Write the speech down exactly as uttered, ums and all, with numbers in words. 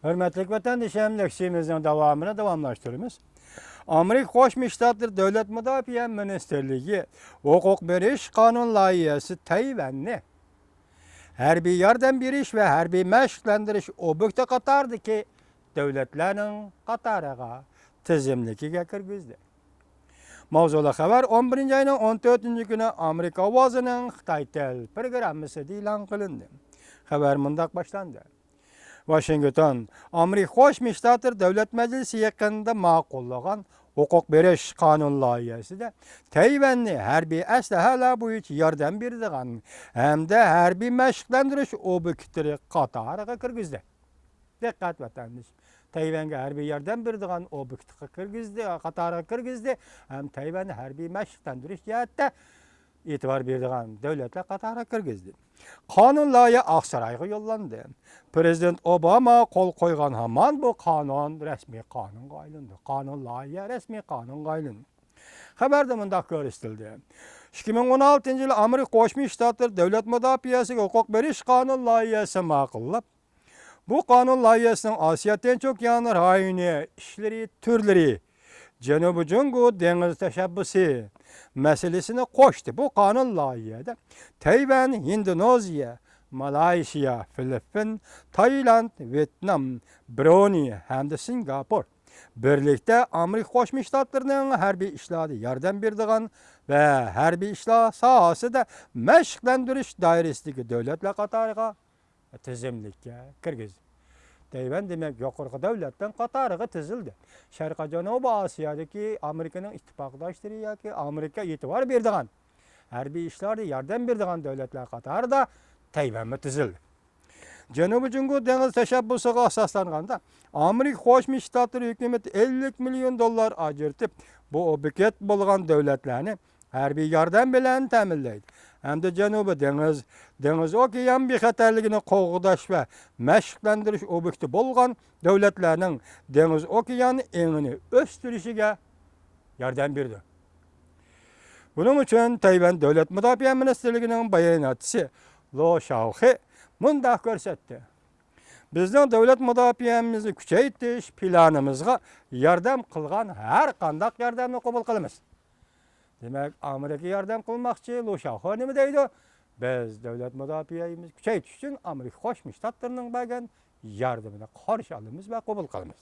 ھۆرمەتلىك ۋەتەندىشىم، لېكسىيىمىزنىڭ داۋامىنى داۋاملاشتۇرىمىز. ئامېرىكا قوشما شتاتلىرى دۆلەت مۇداپىئە مىنىستىرلىكى ھوقۇق بېرىش قانۇن لايىھەسى تەيۋەننى ھەربىي ياردەم بېرىش ۋە ھەربىي مەشىقلەندۈرۈش ئوبيېكتى قاتارىدىكى دۆلەتلەرنىڭ قاتارىغا، تىزىملىكىگە كىرگۈزدى. ماۋزۇلۇق خەۋەر ئون بىرىنچى ئاينىڭ ئون تۆتىنچى كۈنى ئامېرىكا ئاۋازىنىڭ خىتاي تىل پروگراممىسىدا ئېلان قىلىندى. خەۋەر مۇنداق باشلاندى. ۋاشىنگتون، ئامېرىكا قوشما شتاتلىرى دۆلەت مەجلىسى يېقىندا ماقۇللىغان ھوقۇق بېرىش قانۇن لايىھەسىدە تەيۋەننى ھەربىي ئەسلىھەلەر بويىچە ياردەم بېرىدىغان ھەمدە ھەربىي مەشىقلەندۈرۈش ئوبيېكتلىرى قاتارىغا كىرگۈزدى. دىققەت، ۋەتەندىشىم! تەيۋەنگە ھەربىي ياردەم بېرىدىغان ئوبيېكتقا كىرگۈزدى، قاتارىغا كىرگۈزدى ھەم تەيۋەننى ھەربىي مەشىقلەندۈرۈش جەھەتتە ئېتىبار بېرىدىغان دۆلەتلەر قاتارىغا كىرگۈزدى. قانۇن لايىھە ئاقسارايغا يوللاندى. پىرېزىدېنت ئوباما قول قويغان ھامان بۇ قانۇن رەسمىي قانۇنغا ئايلىنىدۇ. قانۇن لايىھە رەسمىي قانۇنغا ئايلىنىدۇ. خەۋەردە مۇنداق كۆرسىتىلدى. ئىككى مىڭ ئون ئالتىنچى يىلى ئامېرىكا قوشما شتاتلىرى دۆلەت مۇداپىئەسىگە ھوقۇق بېرىش قانۇن لايىھەسى ماقۇللاپ، بۇ قانۇن لايىھەسىنىڭ ئاسىيا تىنچ ئوكيانى رايونى ئىشلىرى تۈرلىرى، جەنۇبىي جۇڭگو دېڭىز تەشەببۇسى مەسىلىسىنى قوشتى. بۇ قانۇن لايىھەدە تەيۋەن، ھىندونېزىيە، مالايشىيا، فىلىپپىن، تايلاند، ۋيېتنام، برۇنېي ھەمدە سىنگاپور بىرلىكتە ئامېرىكا قوشما شتاتلىرىنىڭ ھەربىي ئىشلاردا ياردەم بېرىدىغان ۋە ھەربىي ئىشلار ساھەسىدە مەشىقلەندۈرۈش دائىرىسىدىكى دۆلەتلەر قاتارىغا تىزىملىككە كىرگۈزدى. تەيۋەن، دېمەك، يۇقىرىقى دۆلەتنىڭ قاتارىغا تىزىلدى. شەرقىي جەنۇبىي ئاسىيادىكى ئامېرىكىنىڭ ئىتتىپاقداشلىرى ياكى ئامېرىكا ئېتىبار بېرىدىغان، ھەربىي ئىشلاردا ياردەم بېرىدىغان دۆلەتلەر قاتارىدا تەيۋەنمۇ تىزىلدى. جەنۇبىي جۇڭگو دېڭىز تەشەببۇسىغا ئاساسلانغاندا، ئامېرىكا قوشما شتاتلىرى ھۆكۈمىتى ئەللىك مىليون دوللار ئاجرىتىپ، بۇ ئوبيېكت بولغان دۆلەتلەرنى ھەربىي ياردەم بىلەن تەمىنلەيدۇ ھەمدە جەنۇبىي دېڭىز، دېڭىز ئوكيان بىخەتەرلىكىنى قوغداش ۋە مەشىقلەندۈرۈش ئوبيېكتى بولغان دۆلەتلەرنىڭ دېڭىز ئوكيان ئېڭىنى ئۆستۈرۈشىگە ياردەم بېرىدۇ. بۇنىڭ ئۈچۈن تەيۋەن دۆلەت مۇداپىئە مىنىستىرلىكىنىڭ باياناتچىسى لو شاۋخې مۇنداق كۆرسەتتى: بىزنىڭ دۆلەت مۇداپىئەمىزنى كۈچەيتىش پىلانىمىزغا ياردەم قىلغان ھەر قانداق ياردەمنى قوبۇل قىلىمىز. دېمەك، ئامېرىكا ياردەم قىلماقچى، لۇ شياۋخې نېمە دەيدۇ؟ بىز دۆلەت مۇداپىئەمىزنى كۈچەيتىش ئۈچۈن ئامېرىكا قوشما شتاتلىرىنىڭ بەرگەن ياردىمىنى قارشى ئالىمىز ۋە قوبۇل قىلىمىز.